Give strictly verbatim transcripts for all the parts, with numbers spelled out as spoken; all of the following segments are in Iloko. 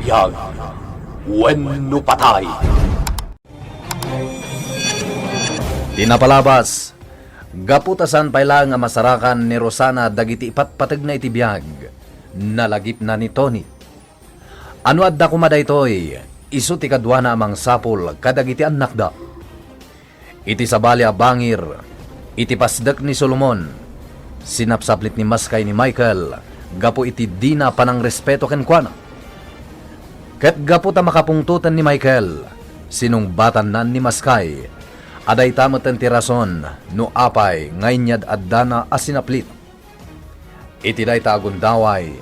Biag wenno patay. Ti napalabas, gapu ta saan pay laeng a masarakan ni Rosana dagiti ipatpategna iti biag, nalagipna ni Tony. Ano adda koma daytoy, isu ti kaduana a mangsapul kadagiti annakda. Iti sabali a bangir, iti pasdek ni Solomon, sinapsaplit ni Maskay ni Michael gapu iti dina panangrespeto kenkuana. Ket gapu ta makapungtoten ni Michael, sinungbatanna ni Maskay a dayta metten ti rason no apay nga inyad-addana a sinaplit. Iti dayta a gundaway,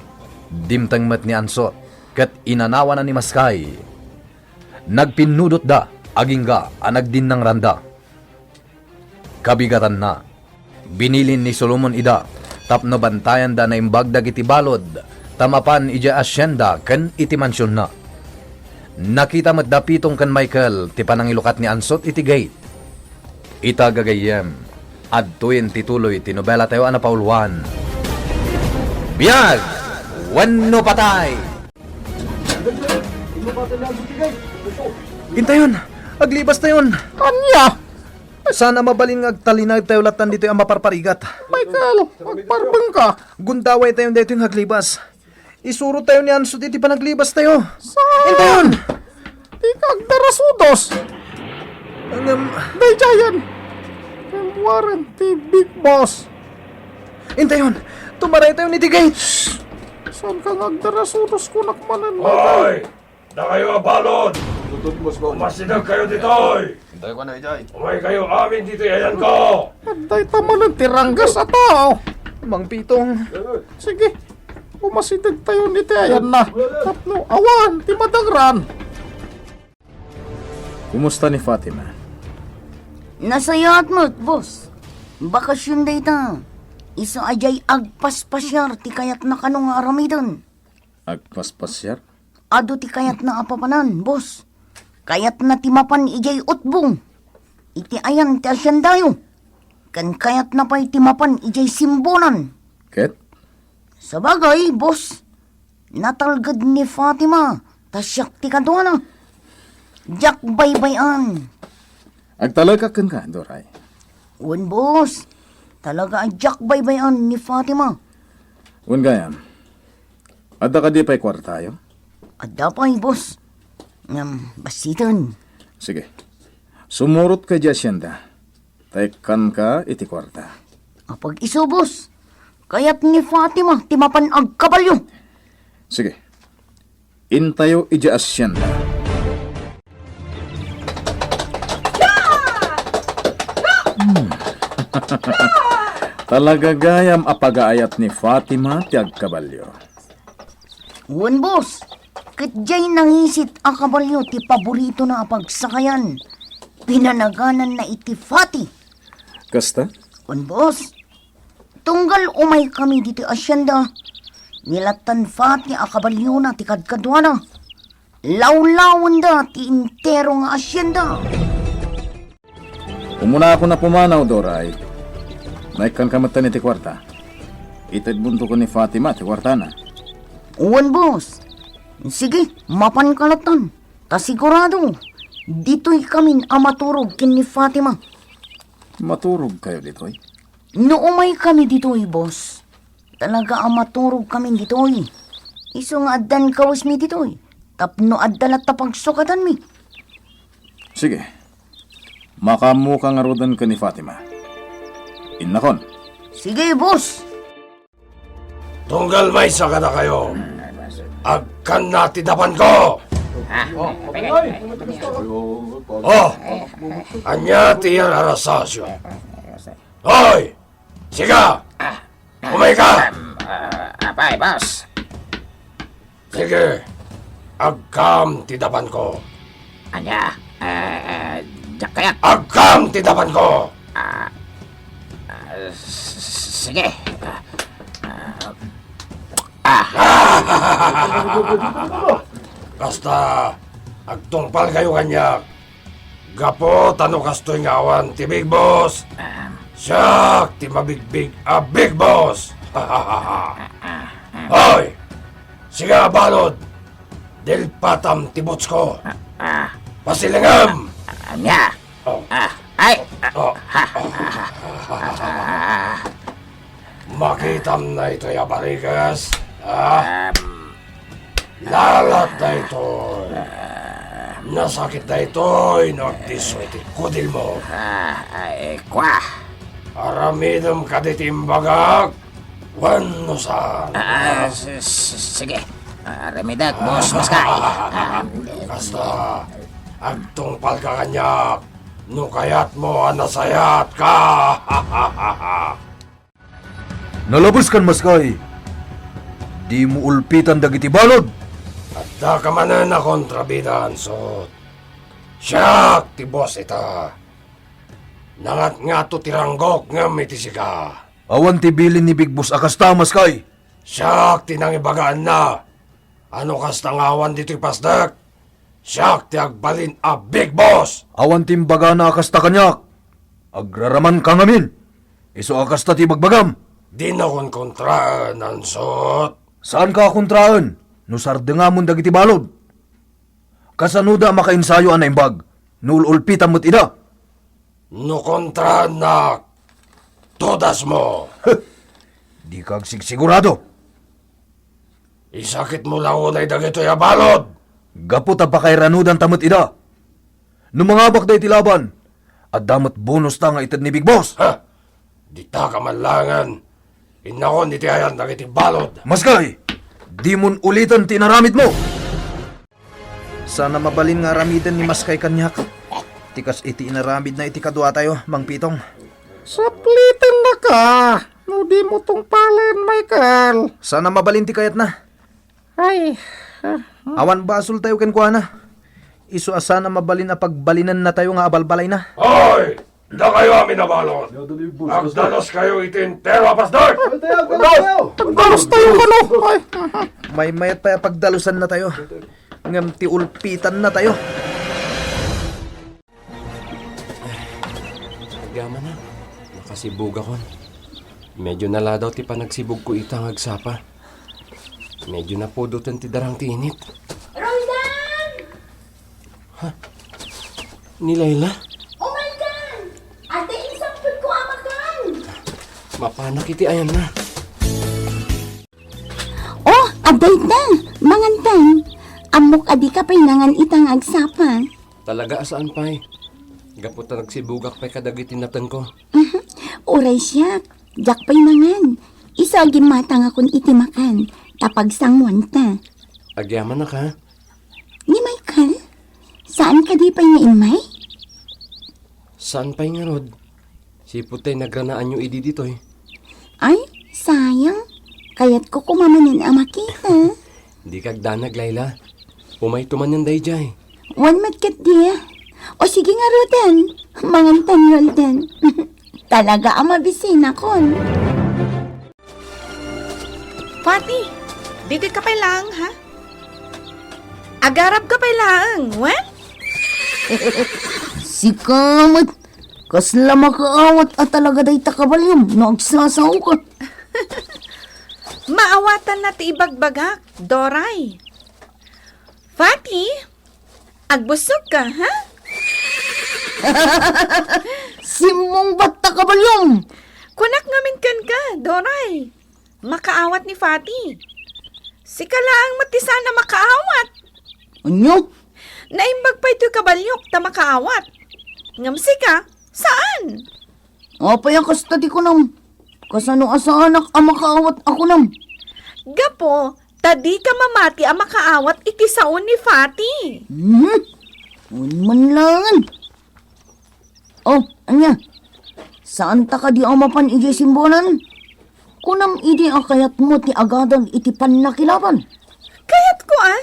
dimteng met ni Ansot ket inanawana ni Maskay. Nagpinnudotda agingga a nagdinnangranda. Kabigatanna, binilin ni Solomon ida tapno bantayanda naimbag dagiti balud ta mapan idiay asienda ken iti mansionna. Nakita met da Pitong ken Michael ti panangilukat ni Ansot iti gate. Ita gagayyem, adtoyen ti tuloy ti nobelatayo a napauluan. Biag wenno patay! Intayon! Aglibastayon! Ania? Saan a mabalin nga agtalinaedtayo lattan ditoy a maparparigat. Michael, agparbengka. Gundawaytayon daytoy nga aglibas. Isurotayo ni Ansot iti panaglibastayo. Saan? Intayon! Dika agdarasudos. Ngem, daydiayen. Ken warren ti Big Boss. Intayon, tumaraytayon iti gate. Saanka nga agdarasudos, kunak manen, Michael? Hoy! Dakayo a balud! Umasidegkayo ditoy! Intayo kano, idiay. Umaykayo amin ditoy ayanko! Dayta manen ti ranggas a tao. Mang Pitong. Sige, umasidegtayon iti ayanna. Tapno awan ti madangran. Kumusta ni Fatima? Nasayaat met, boss. Bakasion dayta. Isu a diay agpaspasiar ti kayatna kano nga aramiden. Agpaspasiar? Adu ti kayatna a papanan, boss. Kayatna ti mapan idiay utbong. Iti ayan ti asiendayo. Ken kayatna pay ti mapan idiay simbonan. Ket? Sabagay, boss. Natalged ni Fatima, ta siak ti kaduana. Diak baybay-an. Agtalekak kenka, Doray. Wen, boss. Talaga a diak baybay-an ni Fatima. Wen gayam, adda kadi pay kuartayo? Adda pay, boss. Ngem, bassiten. Sige. Sumurotka idiay asienda. Ta ikkanka iti kuarta. Apag-isu, boss. Kayat ni Fatima ti mapan agkabalio. Sige. Intayo idiay asienda. Hmm. Talaga gayam a pagaayat ni Fatima ti agkabalio. Wen, boss. Ket diay nangisit a kabalio ti paboritona a pagsakayan. Pinanagananna iti Fati. Kasta? Wen, boss. Tunggal umaykami ditoy asienda, ni lattan Fati a kabaliona ti kadkaduana. Lawlawenda ti entero nga asienda. Umunaakon a pumanaw, Doray. Naikkanka metten iti kuarta. Itedmonto ken ni Fatima ti kuartana. Wen, boss. Sige, mapanka lattan. Ta sigurado, ditoykamin a maturog ken ni Fatima. Maturogkayo ditoy? No umaykami ditoy, boss, talaga a maturogkamin ditoy. Isu nga addan kawesmi ditoy, tapno adda latta pagsukatanmi. Sige. Makaammoka ngaruden ken ni Fatima. Innakon. Sige, boss. Tunggal maysa kadakayo, agkanna ti dapanko! Oh, ania ti iyararasasyo? Hoy! Siga! Umayka! Um, ah, apay, boss. Sige, agkam ti dapanko. Ania? Eh, eh, diak kayat. Agkam ti dapanko! Ah, ah, s-, s-, sige. Ah, ah. Kasta, agtungpalkayo kaniak. Gapu ta no kastoy nga awan ti Big Boss, siak ti mabigbig a Big Boss! Hoy! Siga, balud! Dilpatam ti butsko. Ah, ah. Pasilingam! Ania? Oh. Ah, ay! Oh. Ah, ah, ah, ah, ah. Makitam na itoy a barikes, ah? Um. Lalat daytoy. Nasakit daytoy no agdisso iti kudilmo. Ah, ay, kwa. Aramidem kadi ti imbagak, wenno saan? Ah, s-, s-, sige. Ah, aramidek, boss, boss kay. Ah, kasta, agtungpalka kaniak no kayatmo a nasayaat ka. Nalabes kan, maskay. Dimo ulpitan dagiti balud. Addaka manen a kontrabida, Ansot. Siak ti boss ita. Nangatngato ti ranggok ngem iti sika. Awan ti bilin ni Big Boss a kasta, maskay. Siak ti nangibagaanna. Ano kasta nga awan ditoy pasdek? Siak ti agbalin a Big Boss! Awan ti imbagana a kasta kaniak. Agraramanka ngamin. Isu a kasta ti ibagbagam. Dinakon kontraen, Ansot. Saanka a kontraen no sardengamon dagiti balud. Kasanoda a makaensayo a naimbag no ul-ulpitam met ida? No kontraennak, tudasmo. Dika agsigsigurado. Isakitmo la unay dagitoy a balud. Gapu ta pakairanudanta met ida. No mangabak daytoy laban, adda met bonusta nga ited ni Big Boss. Ha? Ditaka man laengen. Innakon iti ayan dagiti balud. Maskay, dimon uliten ti inaramidmo. Saan a mabalin nga aramiden ni Maskay kaniak ti kas iti inaramidna iti kaduatayo, Mang Pitong. Saplitennaka no dimo tungpalen, Michael. Saan a mabalin ti kayatna. Ay, ah, ah. Awan basoltayo kenkuana. Isu a saan a mabalin a pagbalinennatayo nga abalbalayna. Hoy! Dakayo amin a balud! Agdaluskayo iti entero a pasdek! Agdalustayo kano? Ay. Maymayat pay a pagdalusannatayo. Ngem ti ulpitannatayo. Agyamanak, nakasibugakon. Medyo naladaw ti panagsibugko ita nga agsapa. Medyo napudoten ti darang ti init. Roldan! Ha? Ni Laila? Oh my God! Adda insangpetko a makan! Mapanak iti ayanna. Oh, adda ita! Mangantan! Ammok a dika pay nangan ita nga agsapa. Talaga a saan pay. Gapu ta nagsibugak pay kadagiti natengko. Mhm. Uray siak, diak pay nangan. Isu a gimmatangakon iti makan, ta pagsanguanta. Agyamanak, ha? Ni Michael? Saan kadi pay nga immay? Saan pay ngarud? Sipud tay nagranaanyo idi ditoy. Ay, sayang. Kayatko koma manen a makita. Dika agdanag, Laila. Umayto manen daydiay. Wen met ketdi. O sige ngaruden. Mangantan, Roldan. Talaga a mabisinakon. Fati, ditoy ka pay laeng, ha? Agarab ka pay laeng, wen? Sika met, kasla makaawat a talaga dayta, kabalyom, no agsasaoka. Maawatanna ti ibagbagak, Doray. Fati, agbusog ka, ha? Simmungbatta, kabalyom! Kunak ngamin kenka, Doray. Makaawat ni Fati. Sika laeng met ti saan a makaawat. Ania? Naimbag pay toy kabalyok ta makaawat. Ngem sika, saan? Apay a kasta ti kunam? Kasano a saanak a makaawat a kunam? Gapu ta dika mamati a makaawat iti sao ni Fati. Hmm? Wen man laeng. Oh, ania? Saanta kadi a mapan idiay simbunan? Kunam idi a kayatmo ti agadal iti pannakilaban? Kayatko, a.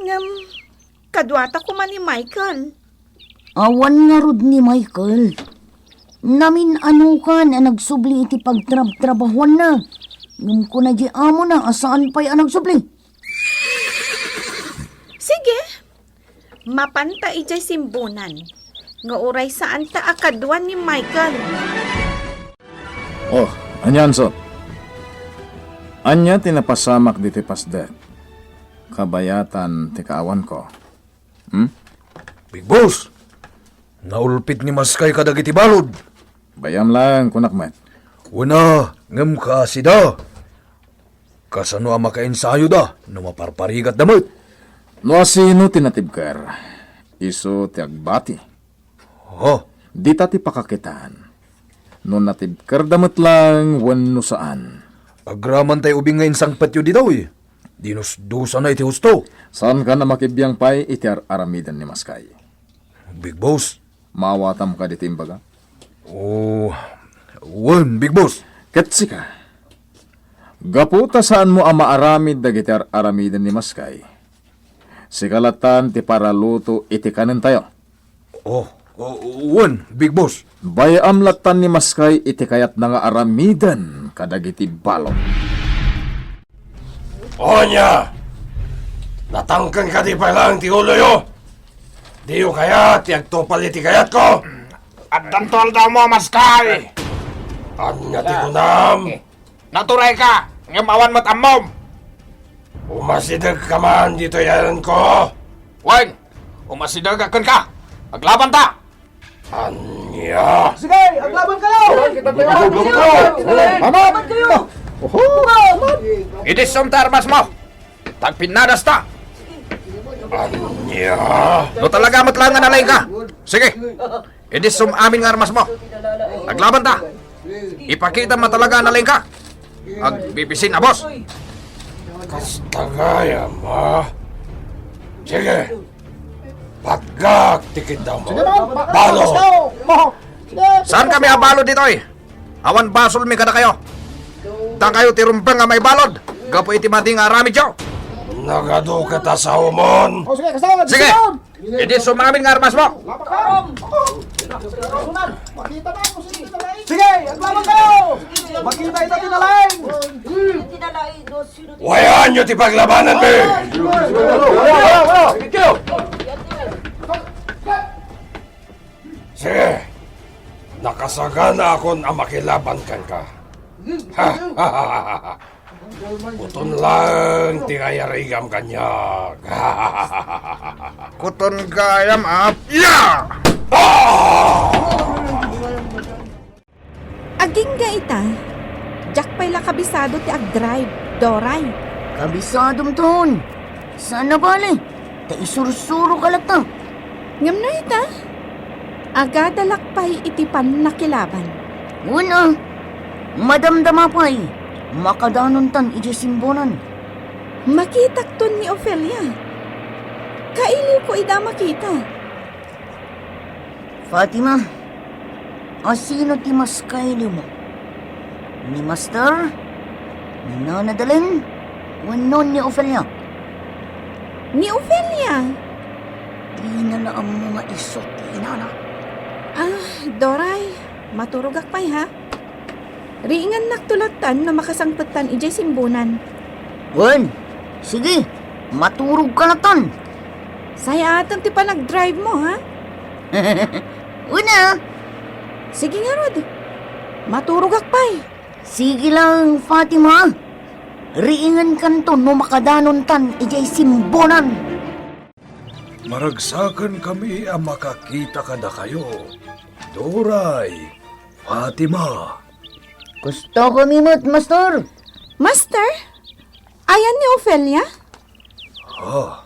Ngem, kaduata koma ni Michael. Awan ngarud ni Michael. Namin-anokan a nagsubli iti pagtrabtrabahuanna. Ngem kuna di amona a saan pay a nagsubli. Sige, mapanta idiay simbunan, nga uray saanta a kadua ni Michael. Oh, ania, Ansot? Ania ti napasamak ditoy pasdek? Kabayatan ti kaawanko. Hmm? Big Boss, naulpit ni Maskay kadagiti balod. Bay-am laeng, kunak met. Wen a, ngem kaasida. Kasano a makaensayoda no maparparigatda met? No asino ti natibker, isu ti agbati. Oh. Dita ti pakakitaan. No natibkerda met laeng wenno saan. Agramantay ubing nga insangpetyo ditoy. Dinusdusana iti husto. Saankan a makibiang pay iti ar-aramiden ni Maskay. Big Boss. Maawatam kadi ti imbaga? Oh, wen, Big Boss. Ket sika, gapu ta saanmo a maaramid dagiti ar-aramiden ni Maskay, sika lattan ti paraluto iti kanentayo. Oh, oh, wen, Big Boss. Bay-am lattan ni Maskay iti kayatna nga aramiden kadagiti balod. Ania? Natangken kadi pay laeng ti uloyo? Diyo kayat ti agtupal iti kayatko? Addanto aldawmo, Maskay. Ania ti kunam? Naturayka, ngem awan met ammom. Umasidegka man ditoy ayanko. Wen, umasidegak kenka. Aglabanta. Ania? Sige, aglaban kayo! Aglaban kayo! Aglaban kayo! Oho! Idissum ti armasmo. Tagpinnadasta. Ania? No talaga met laeng nga nalaingka. Sige. Idissum amin nga armasmo. Aglabanta. Ipakitam a talaga nalaingka. Agbibisin a boss. Kasta gayam, ha? Sige. Patgak ti kiddawmo. Sige, ma'am. Pa-, Balod. Sige. Saankami a balod ditoy. Awan basolmi kadakayo. Dakayo ti rumbeng a maibalod gapu iti madi nga aramidyo. Nagadu ket a saomon. O, sige, kasaon. Sige. Kasaon. Idissum amin nga armasmo. Sige, aglaban kayo! Makita ita ti nalaing! Wayanyo ti paglabananmi! Sige, nakasaganaakon a makilaban kenka. Kuton laeng ti ayarigam kaniak. Kuton gayam, apia! Ah! Agingga ita, diak pay la kabisado ti agdrive, Doray. Kabisadom ton. Saan a bale, ta isursuro ka latta. Ngem no ita, agadalak pay iti pannakilaban. Wen a, madamdama pay, makadanontan idiay simbonan. Makitakton ni Ofelia. Kailiwko ida a makita. Fatima, asino ti mas kailiwmo? Ni Master? Ni Nana Daleng? Wenno ni Ofelia? Ni Ofelia? Dina la ammo nga isu ti inana. Ah, Doray, maturogak pay, ha? Riingannakto lattan no makasangpettan idiay simbonan. Wen, sige, maturogka lattan. Sayaten ti panagdrive mo, ha? Wen a. Sige ngarud, maturogak pay. Sige lang, Fatima. Riingankanto no makadanontan idiay simbonan. Maragsakenkami a makakita kadakayo, Doray, Fatima. Kastami met, Master. Master? Ayan ni Ofelia? Ha?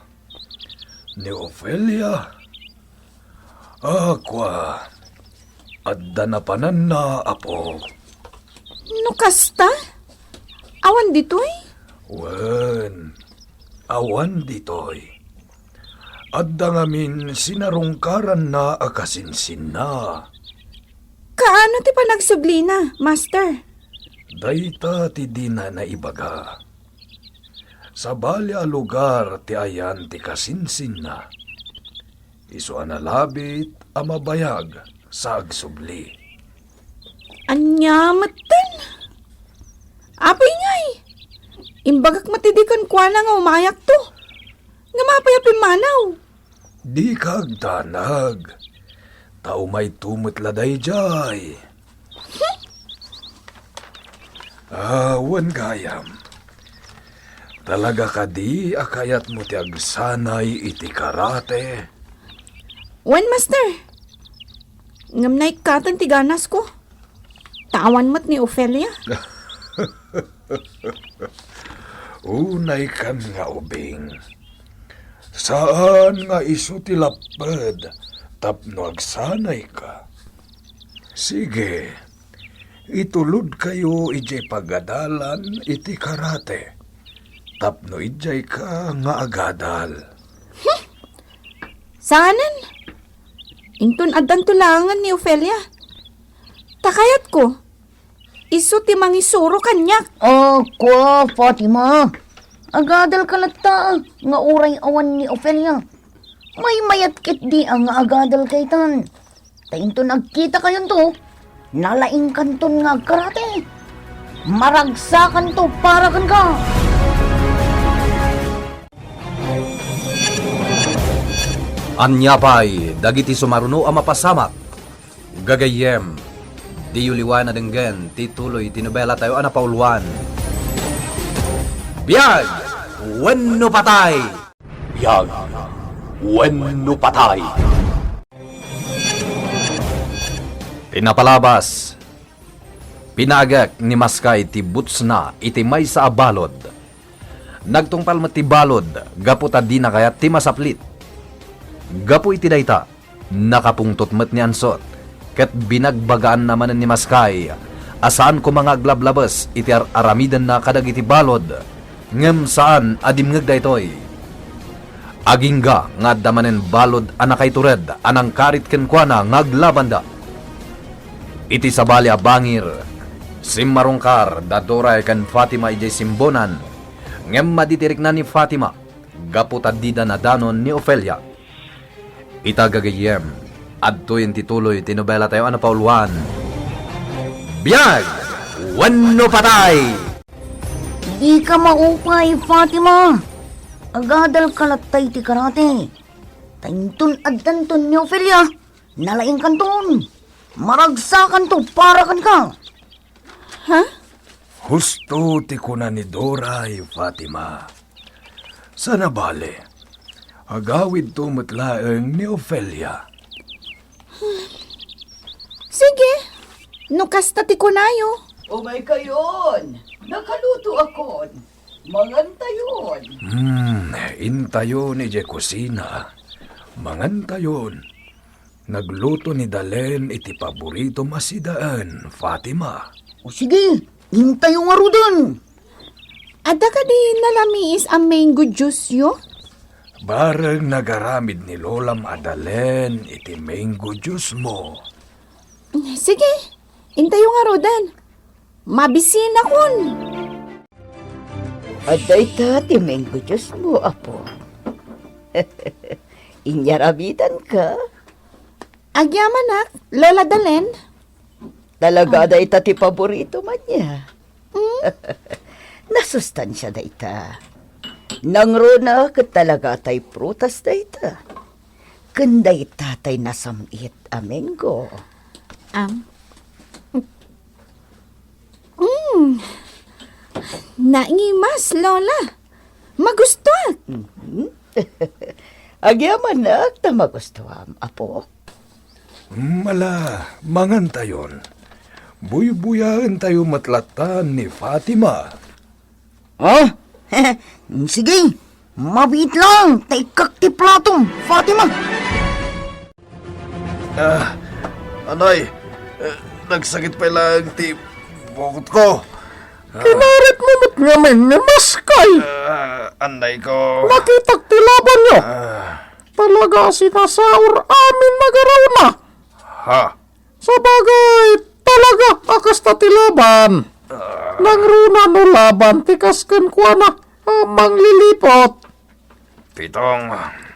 Ni Ofelia? Ah, kua, adda napananna, apo. No kasta, awan ditoy? Wen, awan ditoy. Adda ngamin sinarungkaranna a kasinsinna. Kaano ti panagsublina, Master? Dayta ti dina naibaga. Sabali a lugar ti ayan ti kasinsinna. Isu a nalabit a mabayag sa agsubli. Ania metten? Apo Ingay, imbagak met idi kenkuana nga umayakto. Ngem apay a pimmanaw? Dika agdanag. Ta umayto met la daydiay. Ah, wen gayam. Talaga kadi a kayatmo ti agsanay iti karate? Wen, Master. Ngem naikkaten ti ganasko. Tawan met ni Ofelia. Unaykan nga ubing. Saan nga isu ti lapped tapno agsanayka. Sige, itulodkayo idiay pagadalan iti karate tapno idiayka nga agadal. Saanen? Inton addanto laengen ni Ofelia. Ta kayatko, isu ti mangisuro kaniak. Ah, kua, Fatima. Agadalka latta nga uray awan ni Ofelia. Maymayat ketdi a nga agadalka itan. Ta inton agkitakayonto, nalaingkanton nga agkarate. Maragsakanto para kenka. Ania pay dagiti sumaruno a mapasamak? Gagayyem, diyo liwaen a denggen ti tuloy ti nobelatayo a napauluan, Biag wenno Patay! Biag wenno Patay! Pinapalabas, pinaagek ni Maskay ti bootsna iti maysa a balud. Nagtungpal met ti balud gapu ta dina kayat ti masaplit. Gapu iti dayta, nakapungtot met ni Ansot, ket binagbagaanna manen ni Maskay a saan koma nga aglablabes iti ar-aramidenna kadagiti balud, ngem saan a dimngeg daytoy. Agingga nga adda manen balud a nakaitured a nangkarit kenkuana nga aglabanda. Iti sabali a bangir, simmarungkar da Doray ken Fatima idiay simbonan, ngem madi ti rikna ni Fatima gapu ta dida nadanon ni Ofelia. Ita gagayyem, adtoyen ti tuloy ti nobelatayo a napauluan, Biag wenno Patay! Dika maupay, Fatima. Agadalka latta iti karate. Ta inton addanton ni Ofelia, nalaingkanton. Maragsakanto para kenka. Ha? Husto ti kuna ni Doray, Fatima. Sana bale, agawidto met laeng ni Ofelia. Sige, no kasta ti kunayo. Umaykayon, nakalutoakon. Mangantayon. Hmm, intayon idiay kusina. Mangantayon. Nagluto ni Dalen iti paboritom a sidaen, Fatima. O sige, intayo ngaruden. Adda kadi nalamiis a mango juice-yo? Bareng nagaramid ni Lolam a Dalen iti mango juice-mo. Sige, intayo ngaruden. Mabisinakon. Adda ita ti mango juice-mo, apo. Inyaramidanka? Agyamanak, Lola Dalen. Talaga, ah, dayta ti paboritom ania. Mm. Nasustansia dayta. Nangruna ket talaga tay prutas dayta. Ken dayta tay nasam-it a mango. Am. Mm. Naimas, Lola. Magustuak. Mhm. Agyamanak ta magustuam, apo. Ala, mangantayon. Buybuyaentayo met latta ni Fatima. Oh? Sige, mabiit lang, ta ikkak ti platom, Fatima. Ah, anay, eh, nagsakit pay laeng ti bukotko. Ah. Kinaritmo met ngamin ni Maskay. Ah, anay ko. Nakitak ti labanyo. Ah. Talaga a sinasaor amin nga agarowna. Ha? Sabagay, talaga a kasta ti laban. Ah. Nangruna no laban ti kas kenkuana a mangliliput. Pitong.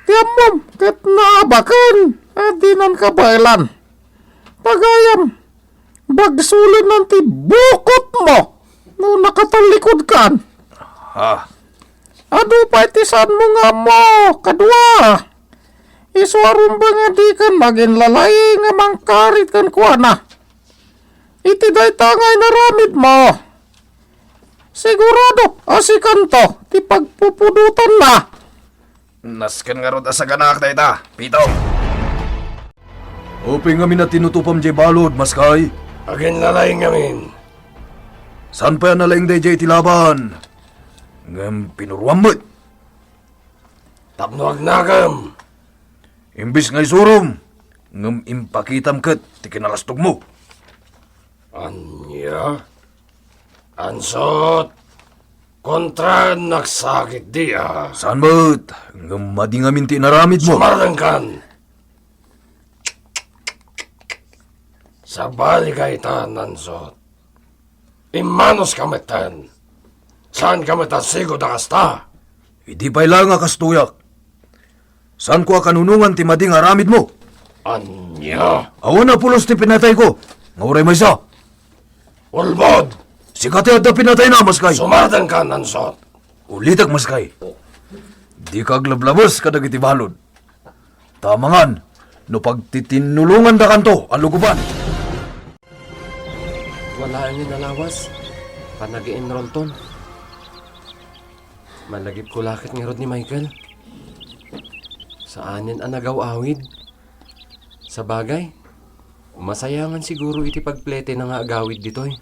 Ti ammom ket naabaken a dinan kabaelan. Gagayyem, bagsulennan ti bukotmo no nakatallikudkan. Ha? Adu pay ti saanmo nga ammo, kadua. Isu a rumbeng a dikan aginlalaing a mangkarit kenkuana. Iti dayta nga inaramidmo, sigurado a sikanto ipagpupudotanna. Nasken ngarud a saganaak dayta, Pitong. Apay ngamin a tinutupam diay balud, maskay? Aginlalaing ngamin. Saan pay a nalaing daydiay ti laban? Ngem pinuruam met. Tapno agnakem. Imbes nga isurom, ngem impakitam ket ti kinalastogmo. Ania? Ansot, kontraennak sakit di a. Saan met, ngem madi ngamin ti inaramidmo. Sumardengkan. Sabali kaytan, Ansot. Immanuska metten. Saanka met a sigud a kasta. Idi pay laeng a kastoyak. Saanko a kanunongan ti madi nga aramidmo. Ania? Awan a pulos ti pinatayko, nga uray maysa. Ulbod! Sika ti adda pinatayna, maskay. Sumardengkan, Ansot. Ulitek, maskay. Dika aglablabes kadagiti balud. Ta amangan no pagtitinnulongandakanto a lugoban. Wala laengen a lawas, panag-enrollton. Malagipko la ket ngarud ni Michael. Saanen a nagaw-awid. Sabagay, masayangan siguro iti pagpletena nga agawid ditoy.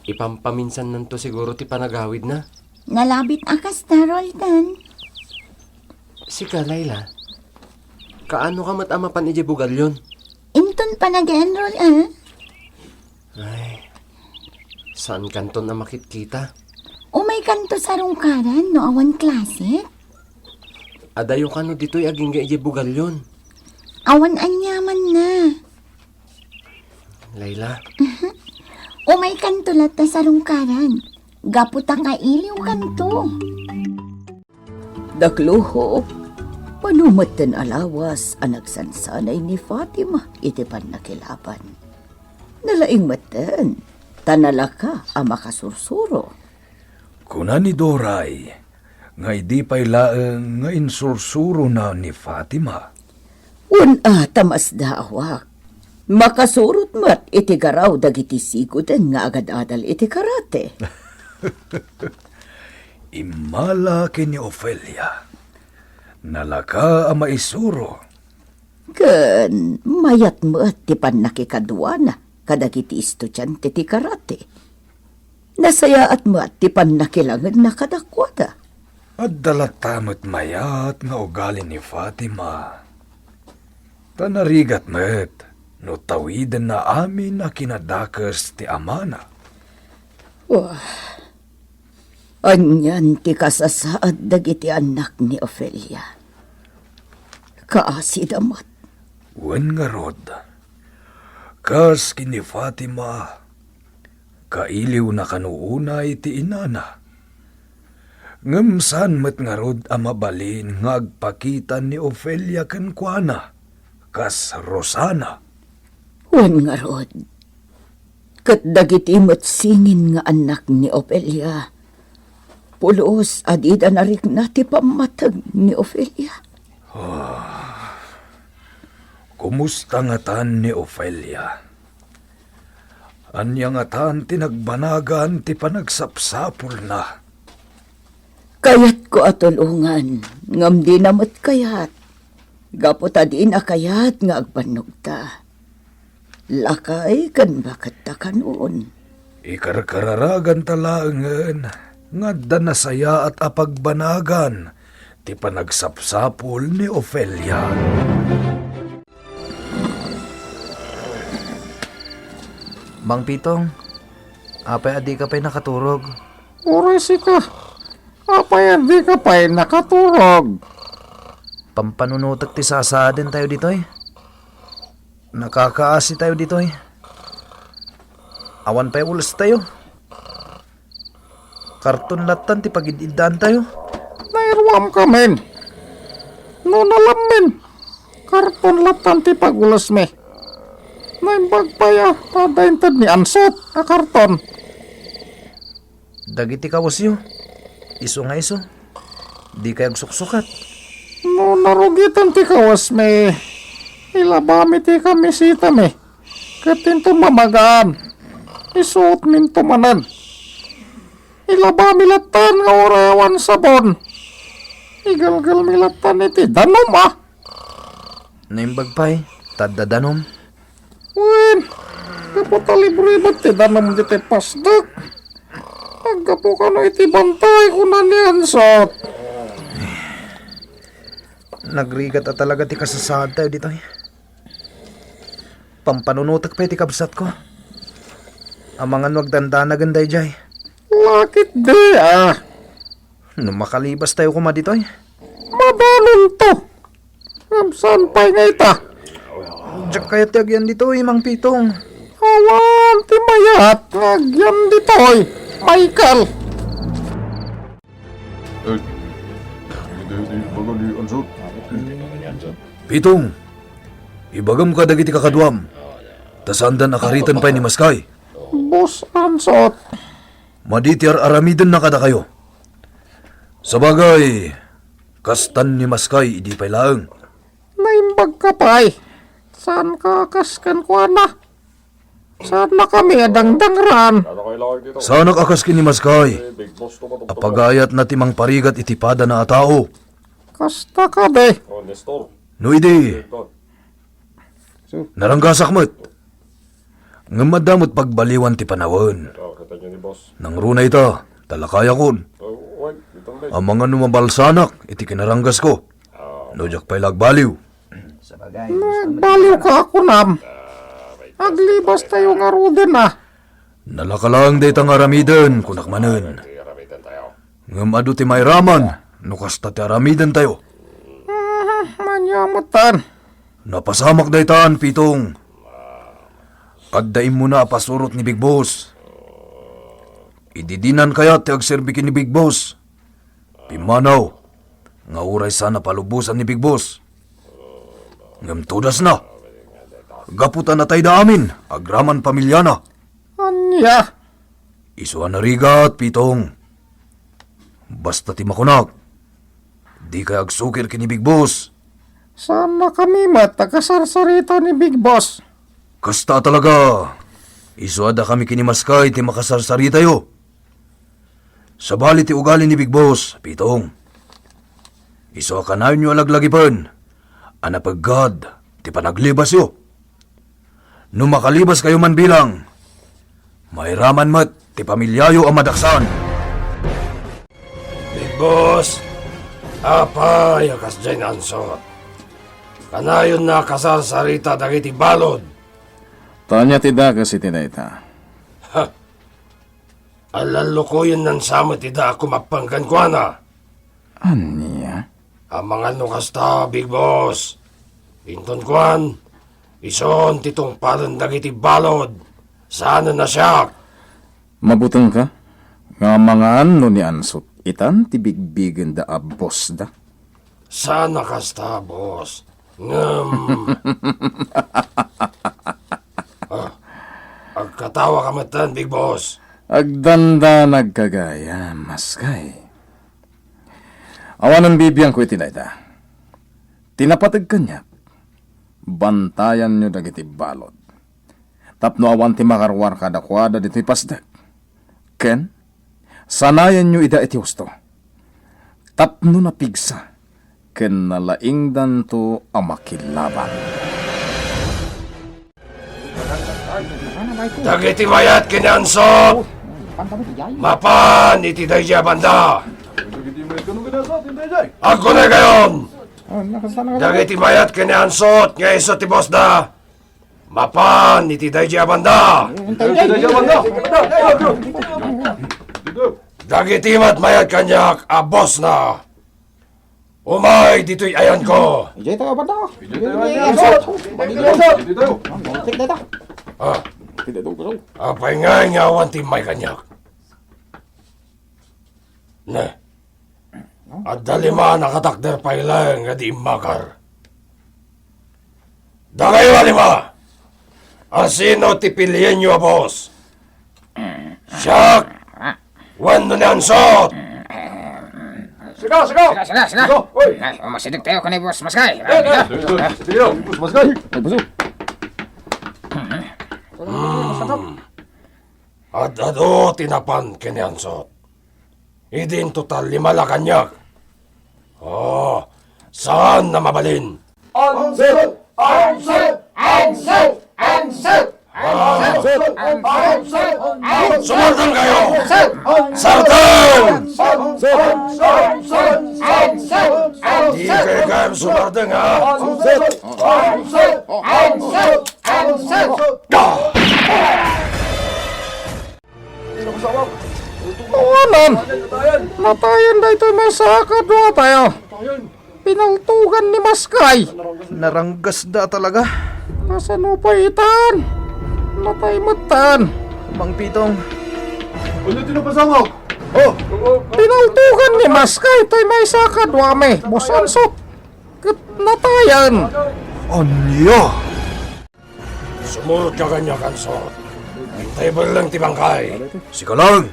Ipampaminsannanto siguro ti panagawidna. Nalabit a kasta, Roldan. Sika, Laila, kaano ka met a mapan idiay bugalyon? Inton panag-enroll, a? Ay, saankanton a makitkita? Umaykanto sarungkaran no awan klase? Adayo kano ditoy agingga idiay bugalyon? Awan aniamanna. Laila. Umaykanto latta sarungkaran. Gapu ta kailiwkanto. Dakloho, mano metten a lawas a nagsansanay ni Fatima iti pannakilaban. Nalaing metten, ta nalaka a makasursuro. Kuna ni Doray nga idi pay laeng nga insursurona ni Fatima. Wen a, ta masdaawak. Makasurot met iti garaw dagiti sigoden nga agad-adal iti karate. Immala ken ni Ofelia. Nalaka a maisuro. Ken mayat met ti pannakikaduana kadagiti estudiante ti karate. Nasayaat met ti pannakilangenna kadakuada. Adda latta met mayat nga ugali ni Fatima. Ta narigat met no tawidenna amin a kinadakes ti amana. Wah, anian ti kasasaad dagiti annak ni Ofelia? Kaasida met. Wen ngarud, kas ken ni Fatima, kailiwna kano unay ti inana. Ngem saan met ngarud a mabalin nga agpakita ni Ofelia kenkuana kas Rosana. Wen ngarud, ket dagiti met singin nga annak ni Ofelia, pulos a dida narikna ti pammateg ni Ofelia. Ah, kumusta ngatan ni Ofelia? Ania ngatan ti nagbanagan ti panagsapsapulna? Kayatko a tulongan, ngem dina met kayat. Gapu ta dina kayat nga agbannogta. Lakay ken baketta kanon. Ikarkararaganta laengen nga adda nasayaat a pagbanagan ti panagsapsapul ni Ofelia. Mang Pitong, apay a dika pay nakaturog? Uray sika, apay a dika pay nakaturog? Pampanunotek ti sasaadentayo ditoy. Nakakaasitayo ditoy. Awan pay ules tayo. Karton lattan ti pagid-iddaantayo. Nairuamkamin. No nalammin, karton lattan ti pagulesmi. Naimbag pay a ta adda inted ni Ansot a karton. Dagiti kawesyo, isu nga isu, dikay agsuksukat. No narugitan ti kawesmi, ilabami ti kamisitami. Ket inton mamagaan, isuotminto manen. Ilabami lattan nga uray awan sabon. Igalgalmi lattan iti danum, a. Naimbag pay, ta adda danum. Wen, gapu ta libre met ti danum ditoy pasdek. Aggapu kano iti bantay, kuna ni Ansot. Nagrigat a talaga ti kasasaad tayo ditoy. Pampanunotek pay ti kabsatko. Amangan no agdandanagen daydiay. Lakit di, a. No makalibas tayo koma ditoy. Madanonto. Ngem saan pay nga ita? Diak kayat ti agyan ditoy, Mang Pitong. Awan ti mayat nga agyan ditoy, Michael. Eh, daytoy ti ibaga ni Ansot. Pitong, ibagam kadagiti kakaduam, ta saandan a kariten pay ni Maskay. Boss Ansot. Madi ti ar-aramidenna kadakayo. Sabagay, kastan ni Maskay idi pay laeng. Naimbagka pay. Saanka a kas kenkuana. Saannakami a dangdangran. Saanak a kas ken ni Maskay a pagayatna ti mangparigat iti padana a tao. Kasta kadi. No idi, naranggasak met. Ngem adda met pagbaliwan ti panawen. Nangruna ita, ta lakayakon. Amangan no mabalsanak iti kinaranggasko. No diak pay la agbaliw. Nagbaliwka a kunam. Aglibastayo ngaruden a. Nalaka laeng dayta nga aramiden, kunak manen. Ngem adu ti mairaman no kasta ti aramidentayo. Mhm, ania metten. Napasamak daytan, Pitong. Adda immuna a pasurot ni Big Boss. Idi dinan kayat ti agserbi ken ni Big Boss, pimmanaw nga uray saan a palubosan ni Big Boss. Ngem tudasna, gapu ta natayda amin agraman pamiliana. Ania? Isu a narigat, Pitong. Basta ti makunak, dikay agsukir ken ni Big Boss. Saannakami met a kasarsarita ni Big Boss. Kasta a talaga, isu a dakami ken ni Maskay ti makasarsaritayo. Sabali ti ugali ni Big Boss, Pitong. Isu a kanayonyo a laglagipen a napeggad ti panaglibasyo. No makalibaskayo man bilang, mairaman met ti pamiliayo a madaksan. Big Boss, apay a kasdiay ni Ansot? Kanayonna a kasarsarita dagiti balud. Ta ania ti dakes iti dayta? Ha! Allallukoyennan sa met ida a kumappeng kenkuana. Ania? Amangan no kasta, Big Boss. Inton kuan, isun ti tungpalen dagiti balud. Saanen a siak. Mabutengka nga amangan no ni Ansot itan ti bigbigenda a bossda. Saan a kasta, boss. Ngem, ah, agkatawaka metten, Big Boss. Agdandanagka gayam, Maskay. Awanen bibiangko iti dayta. Ti napateg kaniak, bantayanyo dagiti balud. Tapno awan ti makaruar kadakuada ditoy pasdek. Ken sanayanyo ida iti husto. Tapno napigsa ken nalaingdanto a makilaban. Dagiti mayat ken ni Ansot, mapan iti daydiay a banda. Agkunaykayon! Dagiti mayat ken ni Ansot nga isu ti bossda, mapan iti daydiay a banda. Dagiti met mayat kaniak a bossna, umay ditoy ayanko. Idiay tayo, banda. Idiay tayo, banda. Idiay tayo. Idiay tayo. Ah. Apay ngay nga awan ti immay kaniak? Ne. Adda lima a nakatakder pay laeng nga di immakar. Dakayo a lima! Asino ti pilienyo a boss? Siak wenno ni Ansot? Sika, sika! Sika, sika, sika! Sika, oy! Ay, umasideg tayo kani Boss Maskay. Eh, eh, eh, eh, Boss Maskay. Ay, boss. Hmm. Ad-adu ti napan ken ni Ansot. Idin total lima la kaniak. Oh, saan na mabalin? Ansot! Ansot! Ansot! Ansot! Ansot! Ansot! Sumardeng kayo! Sardeng! Di kayo kayam sumardeng, ha? Awanan! Natayan daytoy maysa a kaduatayo. Pinaltugan ni Maskay. Naranggasda talaga. Kasano pay itan? Natay metten. Mang Pitong. Ano ti napasangak? Oh! Pinaltugan ni Maskay toy maysa a kaduami, Boss Ansot. Ket natayan. Ania? Sumurot ka kaniak, Ansot. Intay belleng ti bangkay. Sika lang.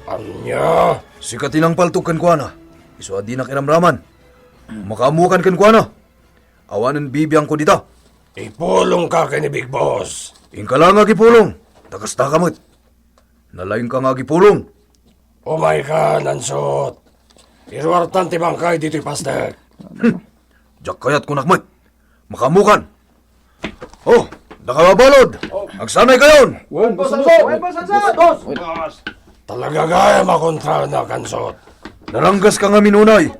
Ania? Sika ti nangpaltog kenkuana. Isu a dinak iramraman. Makaammokan kenkuana. Awanen bibiangko dita. Ipulongka ken ni Big Boss. Inka la nga agipulong. Ta kasta ka met. Nalaingka nga agipulong. Umaykan, Ansot. Iruartan ti bangkay ditoy pastek. Diak kayat kunak met. Makaammokan. Oh, dakayo a balod. Agsanay kayon. Wen, Boss Ansot. Wen, Boss Ansot. Talaga gayam a kontrana, Ansot. Naranggas ka ngamin unay.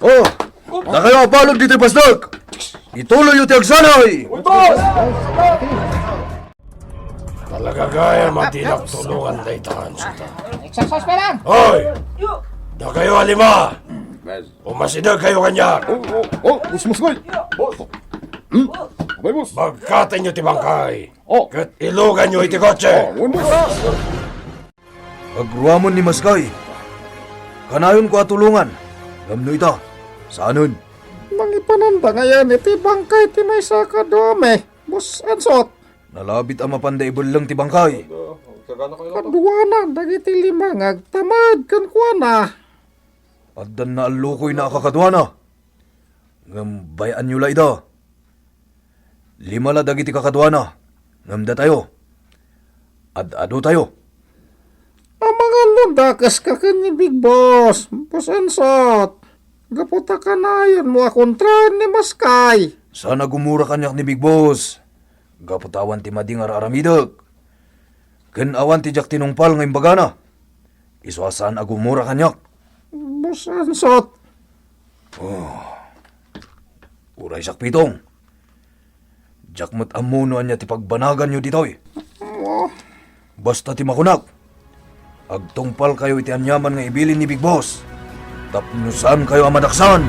Oh, dakayo a balod ditoy pastek. Ituloyyo ti agsanay. Wen, Boss. Talaga gayam a dinak tulongan dayta, Ansot, a. Exercise pa lang. Hoy! Dakayo a lima! Umasideg kayo kaniak! Oh, oh, oh, Boss Maskay! Boss! Hmm? Abay, Boss! Bagkatenyo ti bangkay! Oh! Ket iluganyo iti kotse! Oh, wen, Boss! Agruamon ni Maskay. Kanayonko a tulongan. Ngem no ita, saanen. Nangipananda ngayen iti bangkay ti maysa a kaduami, Boss Ansot. Nalabit a mapanda ibelleng ti bangkay. Kaduana dagiti lima nga agtamad kenkuana. Addan naallukoyna a kakaduana. Ngem bay-anyo la ida. Lima la dagiti kakaduana, ngem datayo, ad-adotayo. Amangan no dakes ka ken ni Big Boss, Boss Ansot. Gapu ta kanayonmo a kontraen ni Maskay. Saan a gumura kaniak ni Big Boss. Gapu ta awan ti madi nga ar-aramidek. Ken awan ti diak tinungpal nga imbagana. Isu a saan a gumura kaniak. Boss Ansot. Oh. Uray sakpitong. Diak met ammo no ania ti pagbanaganyo ditoy. Oh. Basta ti makunak, agtungpalkayo iti aniaman nga ibilin ni Big Boss tapno saankayo a madaksan.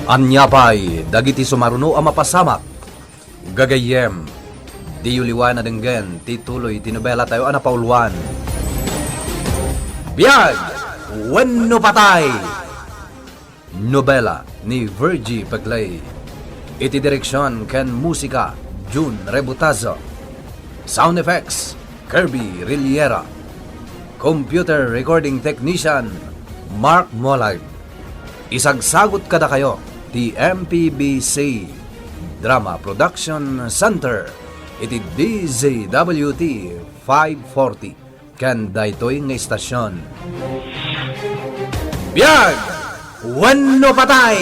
Ania pay dagiti sumaruno a mapasamak? Gagayyem, diyo liwan a denggen ti tuloy ti nobelatayo a napauluan, Biag Wenno Patay! Nobela ni Virgie Pegley. Iti direksion ken musika, Jun Rebutazo. Sound effects, Kirby Riliera. Computer recording technician, Mark Molag. Isagsagut kadakayo ti M P B C Drama Production Center iti D Z W T five forty ken daytoy nga istasion. Biag wenno patay!